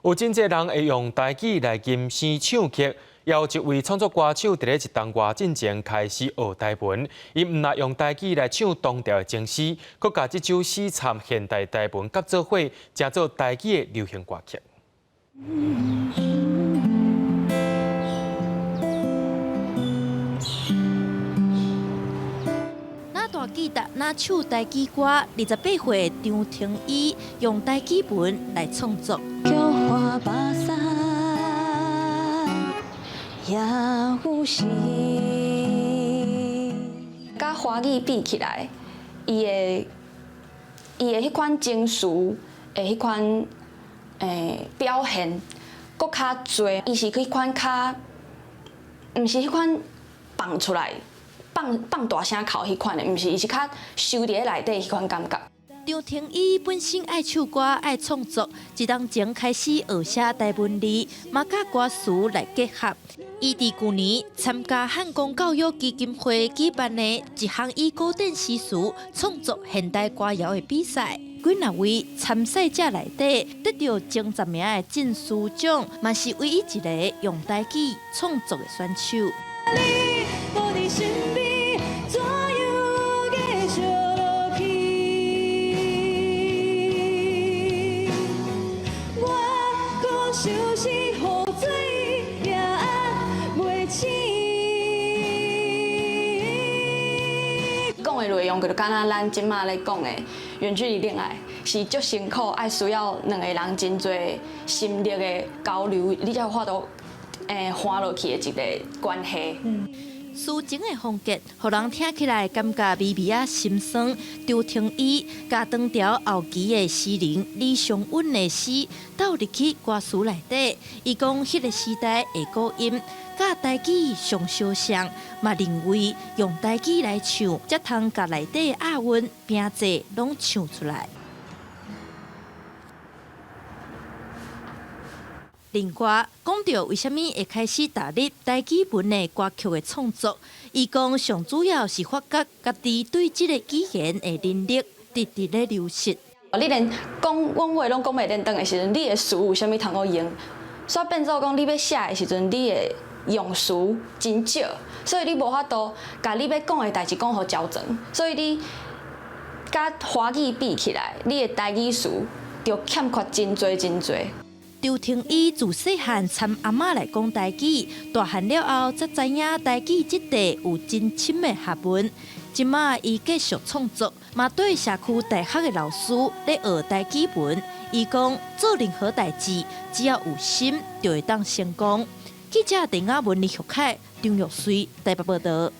有真濟人會用台語來吟詩唱曲，有一位創作歌手佇咧一冬外進前開始學台文，伊毋但用台語來唱唐朝的情詩，閣共這首詩摻現代台文夾做伙，成做台語的流行歌曲。若彈吉他，若唱台語歌，28歲的張庭伊用台語文來創作。佮華語比起來，伊的伊的彼款情緒的彼款表現，閣較濟。伊是彼款較，毋是彼款放出來。放放大聲哭彼款的，毋是，伊是較收佇咧內底彼款感覺。張庭伊本身愛唱歌、愛創作，一冬前開始學寫台文字，嘛佮歌詞來結合。伊佇舊年參加漢光教育基金會舉辦的一項以古典詩詞創作現代歌謠的比賽，幾若位參賽者內底得著前10名的進士獎，嘛是唯一一个用台語創作的選手。講的內容就敢若咱這馬咧講的遠距離戀愛，是足辛苦，愛需要兩个人真濟心力的交流，你才有法度換落去的一個關係。抒情的風格，予人聽起來感覺微微仔心酸。張庭伊共唐朝後期的詩人李商隱的詩鬥入去歌詞內底，伊講彼個時代的古音，佮台語上相像，嘛認為用台語來唱，才通共內底押韻平仄攏唱出來。另外，講著為啥物會開始踏入台語文的歌曲的創作，伊講上主要是發覺家己對這个語言的能力直直咧流失。你連講阮話攏講袂輪轉的時陣，你的詞有啥物通好用？所以變做講，你欲寫的時陣，你的用詞真少，所以你無法度共你欲講的代誌講予周全。所以你佮華語比起來，你的台語詞就欠缺真濟真濟。張庭伊自細漢參阿嬤來講台語，大漢了後才知影台語這塊有真深的學問。這馬伊繼續創作，嘛對社區大學的老師咧學台語文。伊講做任何代誌，只要有心，就會當成功。記者鄧雅文、李玉凱、張玉穗台北報導。